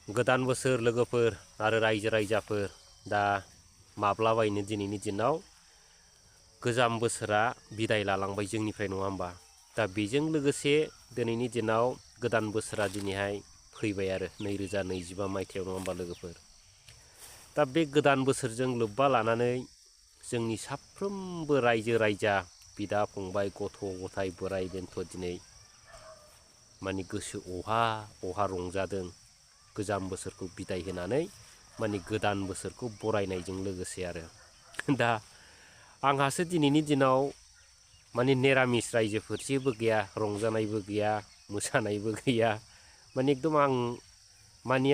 गोदान बोसोर लोगोफोर आरो रायजो रायजाफोर दा माब्लाबायनो दिनैनि दिनाव गोजाम बोसोरा बिदाय लालांबाय जोंनिफ्राय नङा होमबा दा बेजों लोगोसे दिनैनि दिनाव गोदान बोसोरा दिनैहाय फैबाय आरो 2025 मायथाइयाव नङा होमबा लोगोफोर दा बे गोदान बोसोरजों लोब्बा लानानै जोंनि साफ्रोमबो रायजो रायजा बिदा फंबाय गथ' गथाय बोराय बेन्थ दिनै माने गोसो अहा रंजादों गोजाम बोसोरखौ बिदाय होनानै माने गोदान बोसोरखौ बरायनायजों लोगोसे आरो दा आंहासो दिनैनि दिनाव माने निरामिस रायजोफोर जेबो गैया रंजानायबो गैया मोसानायबो गैया माने एकदम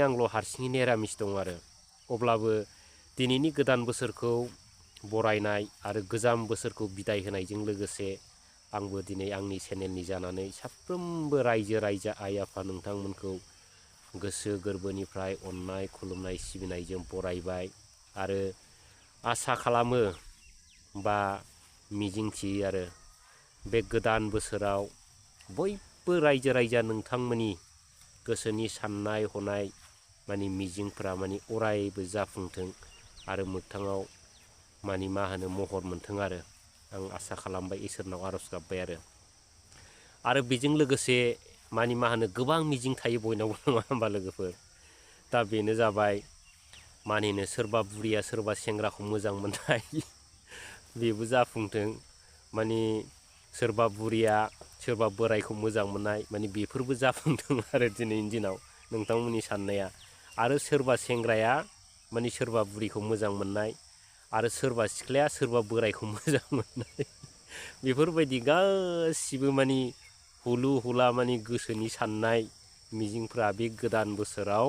आंल' हारसिङै निरामिस दं आरो अब्लाबो दिनैनि गोदान बोसोरखौ बरायनाय आरो गोजाम बोसोरखौ बिदाय होनायजों लोगोसे आंबो दिनै आंनि चेनेलनि जानानै साफ्रोमबो रायजो रायजा आइ आफा नोंथांमोनखौ गोसो गोरबोनिफ्राय अननाय खुलुमनाय सिबिनायजों बरायबाय आरो आसा खालामो बा मिजिंथियो आरो बे गोदान बोसोराव बयबो रायजो रायजा नोंथांमोननि गोसोनि साननाय हनाय माने मिजिंफोरा माने अरायबो जाफुंथों आरो मोगथाङाव माने मा होनो महर मोनथों आरो आं आसा खालामबाय इसोरनाव आरज गाबबाय आरो बेजों लोगोसे माने मा होनो गोबां मिजिं थायो बयनावबो नङा होमबा लोगोफोर दा बेनो जाबाय मानिनो सोरबा बुरिया सोरबा सेंग्राखौ मोजां मोननाय बेबो जाफुंथों माने सोरबा बुरिया सोरबा बोरायखौ मोजां मोननाय माने बेफोरबो जाफुंथों आरो दिनैनि दिनाव नोंथांमोननि साननाया आरो सोरबा सेंग्राया माने सोरबा बुरिखौ मोजां मोननाय आरो सोरबा सिख्लाया सोरबा बोरायखौ मोजां मोननाय बेफोरबायदि गासिबो माने हुलु हुला माने गोसोनि साननाय मिजिंफ्रा बे गोदान बोसोराव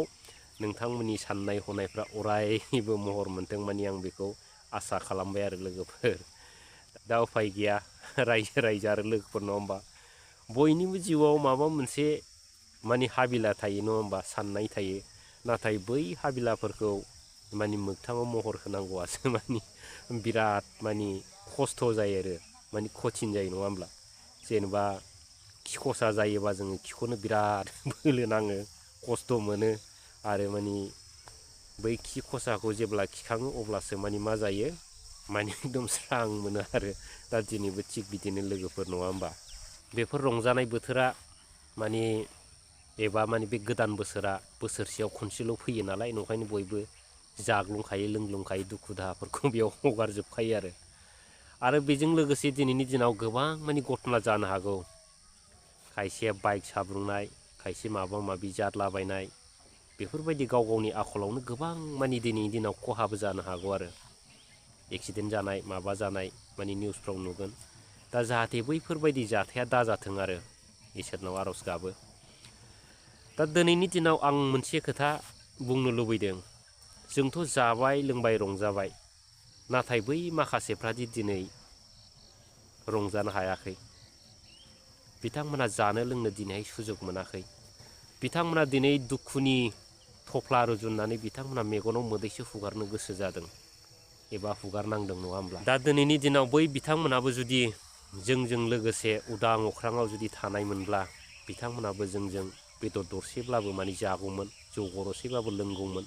नोंथांमोननि साननाय हनायफ्रा अरायबो महर मोनथों माने आं बेखौ आसा खालामबाय आरो लोगोफोर दा उफाय गैया रायजो रायजा आरो लोगोफोर नङा होमबा बयनिबो जिउआव माबा मोनसे माने हाबिला थायो नङा होमबा साननाय थायो नाथाय बै हाबिलाफोरखौ माने मोगथाङाव महर होनांगौआसो माने बिराद माने खस्थ' जायो आरो माने कठिन जायो नङा होमब्ला जेनेबा खिखसा जायोबा जोङो खिख'नो बिराद बोलो नाङो खस्थ' मोनो आरो माने बै खि खसाखौ जेब्ला खिखाङो अब्लासो माने मा जायो माने एकदम स्रां मोनो आरो दा दिनैबो थिग बिदिनो लोगोफोर नङा होमबा बेफोर रंजानाय बोथोरा माने एबा माने बे गोदान बोसोरा बोसोरसेयाव खनसेल' फैयो नालाय नंखायनो बयबो जाग्लुंखायो लोंग्लुंखायो दुखु दाहाफोरखौ बेयाव हगारजोबखायो आरो बेजों लोगोसे दिनैनि दिनाव गोबां माने घटना जानो हागौ खायसेया बाइक साब्रुंनाय खायसे माबा माबि जादलाबायनाय बेफोरबायदि गाव गावनि आखलावनो गोबां माने दिनैनि दिनाव खहाबो जानो हागौ आरो एक्सिडेन्ट जानाय माबा जानाय माने निउसफ्राव नुगोन दा जाहाथे बैफोरबायदि जाथाया दाजाथों आरो इसोरनाव आरज गाबो दा दिनैनि दिनाव आं मोनसे खोथा बुंनो लुबैदों जोंथ' जाबाय लोंबाय रंजाबाय नाथाय बै माखासेफ्रादि दिनै रंजानो हायाखै बिथांमोना जानो लोंनो दिनैहाय सुजुग मोनाखै बिथांमोना दिनै दुखुनि थफ्ला रुजुननानै बिथांमोना मेगनाव मोदैसो हुगारनो गोसो जादों एबा हुगारनांदों नङा होमब्ला दा दिनैनि दिनाव बै बिथांमोनाबो जुदि जोंजों लोगोसे उदां अख्राङाव जुदि थानायमोनब्ला बिथांमोनाबो जोंजों बेदर दरसेब्लाबो माने जागौमोन जौ गरसेब्लाबो लोंगौमोन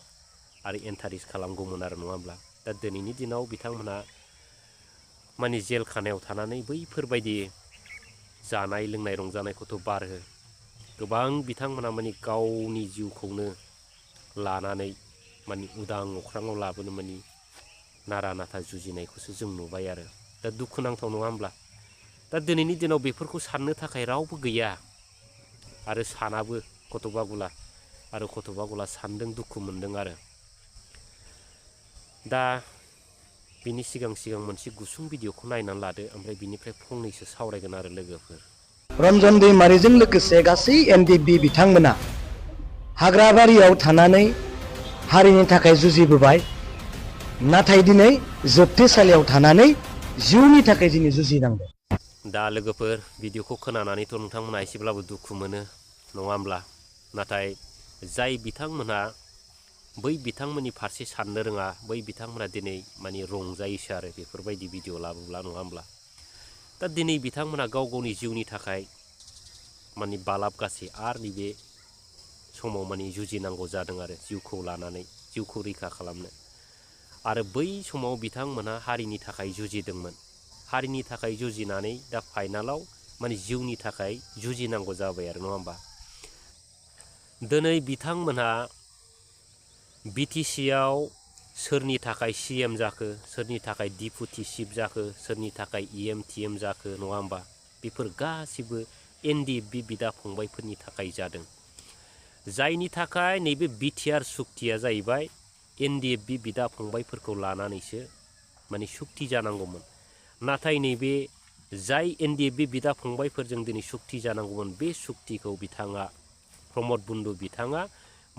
आरो एन्टारेस्ट खालामगौमोन आरो नङा होमब्ला दा दिनैनि दिनाव बिथांमोना माने जेल खानायाव थानानै बैफोरबायदि जानाय लोंनाय रंजानायखौथ' बारहो गोबां बिथांमोना माने गावनि जिउखौनो लानानै माने उदां अख्राङाव लाबोनो माने नारा नाथा जुजिनायखौसो जों नुबाय आरो दा दुखुनांथाव नङा होमब्ला दा दिनैनि दिनाव बेफोरखौ साननो थाखाय रावबो गैया आरो सानाबो गथ'बागुला सानदों दुखु मोनदों आरो दा बिनि सिगां मोनसे गुसुं भिडिअखौ नायनानै लादो ओमफ्राय बिनिफ्राय फंनैसो सावरायगोन आरो लोगोफोर रन्जन दैमारिजों लोगोसे गासै एनडिबि बिथांमोना हाग्राबारियाव थानानै हारिनि थाखाय जुजिबोबाय नाथाय दिनै जोबथेसालियाव थानानै जिउनि थाखाय दिनै जुजिनांदों दा लोगोफोर भिडिअखौ खोनानानैथ' नोंथांमोना एसेब्लाबो दुखु मोनो नङा होमब्ला नाथाय जाय बिथांमोना बै बिथांमोननि फारसे साननो रोङा बै बिथांमोना दिनै माने रंजायोसो आरो बेफोरबायदि भिडिअ लाबोब्ला नङा होमब्ला दा दिनै बिथांमोना गाव गावनि जिउनि थाखाय माने बालाब गासै आरो नैबे समाव माने जुजिनांगौ जादों आरो जिउखौ लानानै जिउखौ रैखा खालामनो आरो बै समाव बिथांमोनहा हारिनि थाखाय जुजिदोंमोन हारिनि थाखाय जुजिनानै दा फाइनालाव माने जिउनि थाखाय जुजिनांगौ जाबाय आरो नङा होमबा दिनै बिथांमोनहा BTCआव सोरनि थाखाय CM जाखो सोरनि थाखाय डिपुटि चिफ जाखो सोरनि थाखाय EM TM जाखो नङा होमबा बेफोर गासिबो NDFB बिदा फंबायफोरनि थाखाय जादों जायनि थाखाय नैबे BTR सुक्तिया जाहैबाय NDFB बिदा फंबायफोरखौ लानानैसो माने सुक्ति जानांगौमोन नाथाय नैबे जाय NDFB बिदा फंबायफोरजों दिनै सुक्ति जानांगौमोन बे सुक्तिखौ बिथाङा प्रमद बन्दु बिथाङा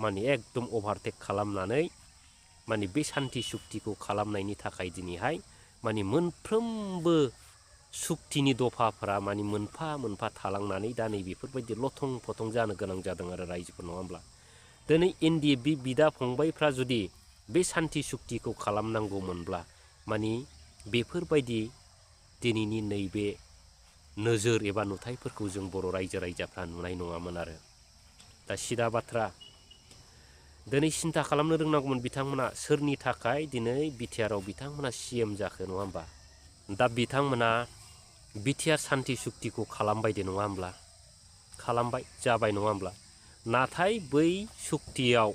माने एकदम अभारटेक खालामनानै माने बे सान्थि सुक्तिखौ खालामनायनि थाखाय दिनैहाय माने मोनफ्रोमबो सुक्तिनि दफाफोरा माने मोनफा मोनफा थालांनानै दा नै बेफोरबायदि लथं फथं जानो गोनां जादों आरो रायजोफोर नङा होमब्ला दिनै NDFB बिदा फंबायफ्रा जुदि बे सान्थि सुक्तिखौ खालामनांगौमोनब्ला माने बेफोरबायदि दिनैनि नैबे नोजोर एबा नुथायफोरखौ जों बर' रायजो राजाफ्रा नुनाय नङामोन आरो दा सिदा बाथ्रा दिनै सिन्था खालामनो रोंनांगौमोन बिथांमोना सोरनि थाखाय दिनै बिटिआरआव बिथांमोना CM जाखो नङा होमबा दा बिथांमोना बिटिआर सान्थि सुक्तिखौ खालामबाय दे नङा होमब्ला खालामबाय जाबाय नङा होमब्ला नाथाय बै सुक्तियाव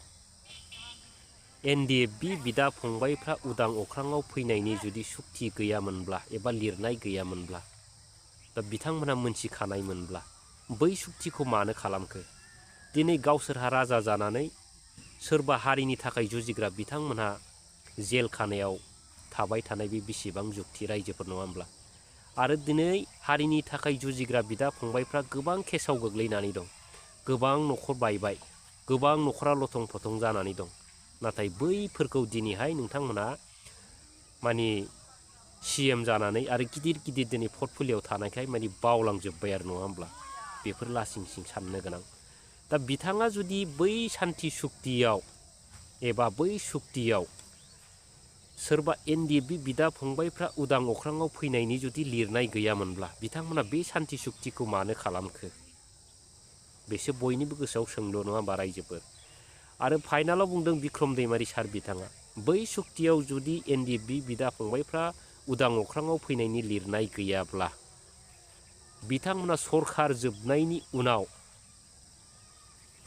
NDFB बिदा फंबायफ्रा उदां अख्राङाव फैनायनि जुदि सुक्ति गैयामोनब्ला एबा लिरनाय गैयामोनब्ला दा बिथांमोना मोनथिखानायमोनब्ला बै सुक्तिखौ मानो खालामखो दिनै गावसोरहा राजा जानानै सोरबा हारिनि थाखाय जुजिग्रा बिथांमोनहा जेल खानायाव थाबाय थानाय बे बेसेबां जुक्ति रायजोफोर नङा होमब्ला आरो दिनै हारिनि थाखाय जुजिग्रा बिदा फंबायफ्रा गोबां केसाव गोग्लैनानै दं गोबां न'खर बायबाय गोबां न'खरा लथं फथं जानानै दं नाथाय बैफोरखौ दिनैहाय नोंथांमोना माने CM जानानै आरो गिदिर गिदिर दिनै पर्टफलिय'आव थानायखाय माने बावलांजोब्बाय आरो नङा होमब्ला बेफोर लासिं सिं साननो गोनां दा बिथाङा जुदि बै सान्थि सुक्तियाव एबा बै सुक्तियाव सोरबा NDFB बिदा फंबायफ्रा उदां अख्राङाव फैनायनि जुदि लिरनाय गैयामोनब्ला बिथांमोना बे सान्थि सुक्तिखौ मानो खालामखो बेसो बयनिबो गोसोआव सोंलु नङा होमबा रायजोफोर आरो फाइनालाव बुंदों बिक्रम दैमारी सार बिथाङा बै सुक्तियाव जुदि NDFB बिदा फंबायफ्रा उदां अख्राङाव फैनायनि लिरनाय गैयाब्ला बिथांमोना सरखार जोबनायनि उनाव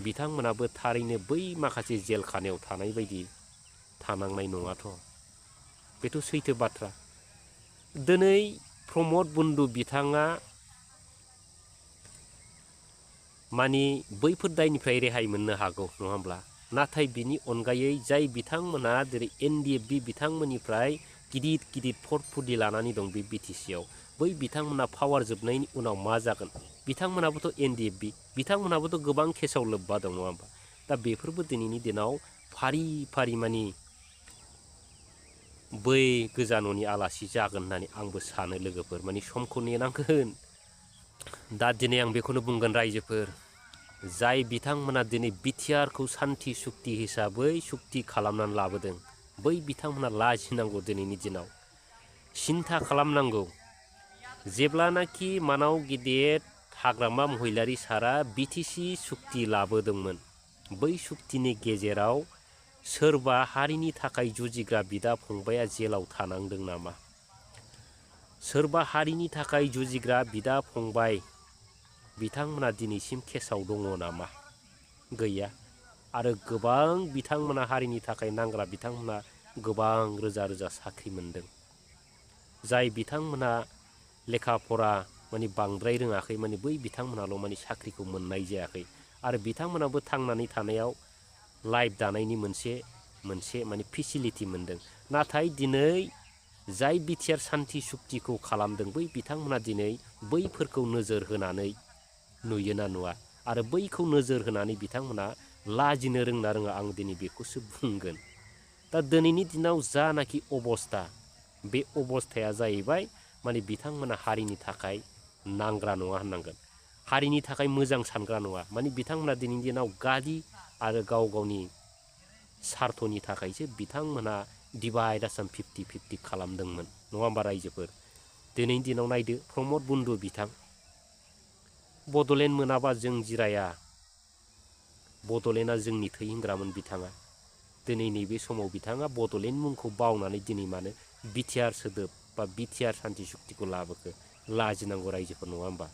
बिथांमोनाबो थारैनो बै माखासे जेल खानायाव थानाय बायदि थानांनाय नङाथ' बेथ' सैथो बाथ्रा दिनै प्रमद बन्दु बिथाङा माने बैफोर दायनिफ्राय रेहाय मोननो हागौ नङा होमब्ला नाथाय बिनि अनगायै जाय बिथांमोना जेरै NDFB बिथांमोननिफ्राय गिदिर गिदिर पर्टफलिय' लानानै दं बे BTCआव बै बिथांमोना पावार जोबनायनि उनाव मा जागोन बिथांमोनाबोथ' NDFB बिथांमोनाबोथ' गोबां केसाव लोब्बा दं नङा होमबा दा बेफोरबो दिनैनि दिनाव फारि फारि माने बै गोजान'नि आलासि जागोन होननानै आंबो सानो लोगोफोर माने समखौ नेनांगोन दा दिनै आं बेखौनो बुंगोन रायजोफोर जाय बिथांमोना दिनै बिटिआरखौ सान्थि सुक्ति हिसाबै सुक्ति खालामनानै लाबोदों बै बिथांमोना लाजिनांगौ दिनैनि दिनाव सिन्था खालामनांगौ जेब्लानाखि मानाव गिदिर हाग्रामा महिलारी सारा BTC सुक्ति लाबोदोंमोन बै सुक्तिनि गेजेराव सोरबा हारिनि थाखाय जुजिग्रा बिदा फंबाया जेलाव थानांदों नामा सोरबा हारिनि थाखाय जुजिग्रा बिदा फंबाय बिथांमोना दिनैसिम केसाव दङ नामा गैया आरो गोबां बिथांमोना हारिनि थाखाय नांग्रा बिथांमोना गोबां रोजा रोजा साख्रि मोनदों जाय बिथांमोना लेखा फरा माने बांद्राय रोङाखै माने बै बिथांमोनाल' माने साख्रिखौ मोननाय जायाखै आरो बिथांमोनाबो थांनानै थानायाव लाइफ दानायनि मोनसे माने फेसिलिटि मोनदों नाथाय दिनै जाय बिटिआर सान्थि सुक्तिखौ खालामदों बै बिथांमोना दिनै बैफोरखौ नोजोर होनानै नुयोना नुवा आरो बैखौ नोजोर होनानै बिथांमोना लाजिनो रोंना रोङा आं दिनै बेखौसो बुंगोन दा दिनैनि दिनाव जानाखि अबस्था बे अबस्थाया जाहैबाय माने बिथांमोना हारिनि थाखाय नांग्रा नङा होननांगोन हारिनि थाखाय मोजां सानग्रा नङा माने बिथांमोना दिनैनि दिनाव गादि आरो गाव गावनि सार्थनि थाखायसो बिथांमोना डिभाइड आसाम 50-50 खालामदोंमोन नङा होमबा रायजोफोर दिनैनि दिनाव नायदो प्रमद बन्दु बिथां बड'लेण्ड मोनाबा जों जिराया बड'लेण्डआ जोंनि थै होनग्रामोन बिथाङा। दिनै नैबे समाव बिथाङा बड'लेण्ड मुंखौ बावनानै दिनै मानो बिटिआर सोदोब बा बिटिआर सान्थि सुक्तिखौ लाबोखो? लाजिनांगौ रायजोफोर, नङा होमबा?